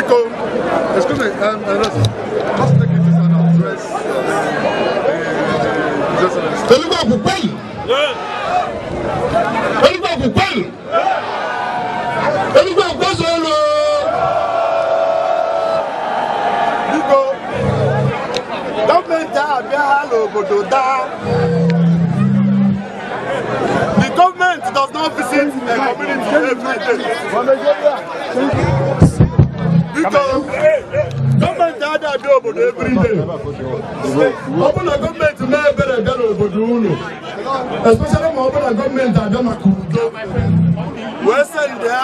Biko, excuse me, just take it and address the Enugu Akwu kwenu! Enugu Akwu kwenu! Enugu Akwu kwezuonu! Biko, gọọmenti a abịagha n'obodo daa. The government does not visit a community every day. Biko, gọọmenti adịghị abịa obodo every day. Ọ bụ na gọọmenti mee ebere bịa n'obodo unu, especially ma ọ bụ na gọọmenti abịa maka udo, wee send ya.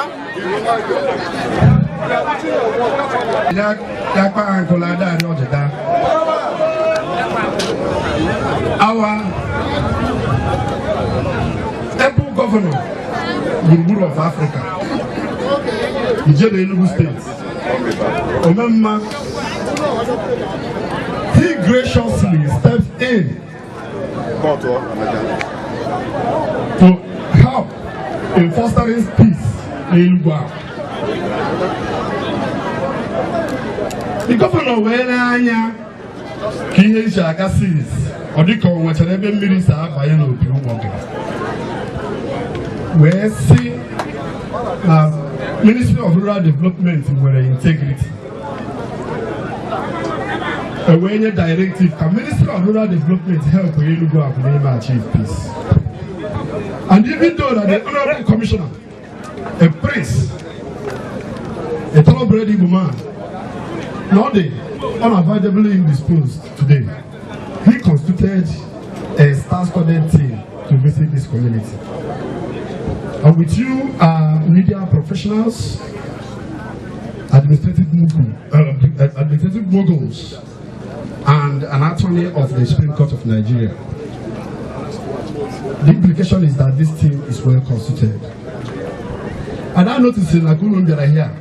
Ya kpa nkụla adarị ọdịda. Our able governor gburugburu of Africa, Ijele Enugu State, Omemma, he graciously stepped in to help in fostering peace n'Enugu ahụ. The governor wee lee anya ka ihe si aga since, ọ dị ka ọ nwechara ebe mmiri si abanye n'opi ụgbọgụrụ, wee sị na Ministry of Rural Development nwere integrity, e wee nye directive ka Ministry of Rural Development help Enugu Akwu n'ime achieve peace. And even though that the honorable commissioner, a prince, a thoroughbred Igbo man, not the unavoidably indisposed today, he constituted a star-studded team to visit this community. And with you are media professionals, administrative moguls, and an attorney of the Supreme Court of Nigeria. The implication is that this team is well constituted. And I noticed in Akunu bịara here,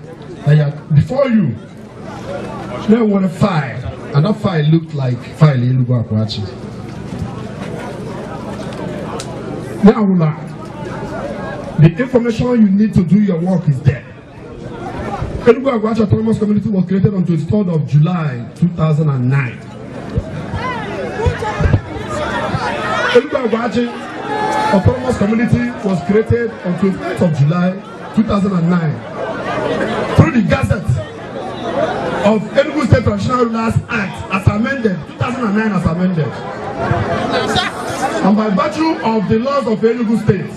that before you, there were a file, and that file looked like file Enugu Akwachi. Now, the information you need to do your work is there. Enugu Akwachi Autonomous Community was created on 23rd of July 2009. Enugu Akwachi Autonomous Community was created on 28th of July 2009 through the Gazette of Enugu State Traditional Rulers Act as amended, 2009 as amended. And by virtue of the laws of Enugu State,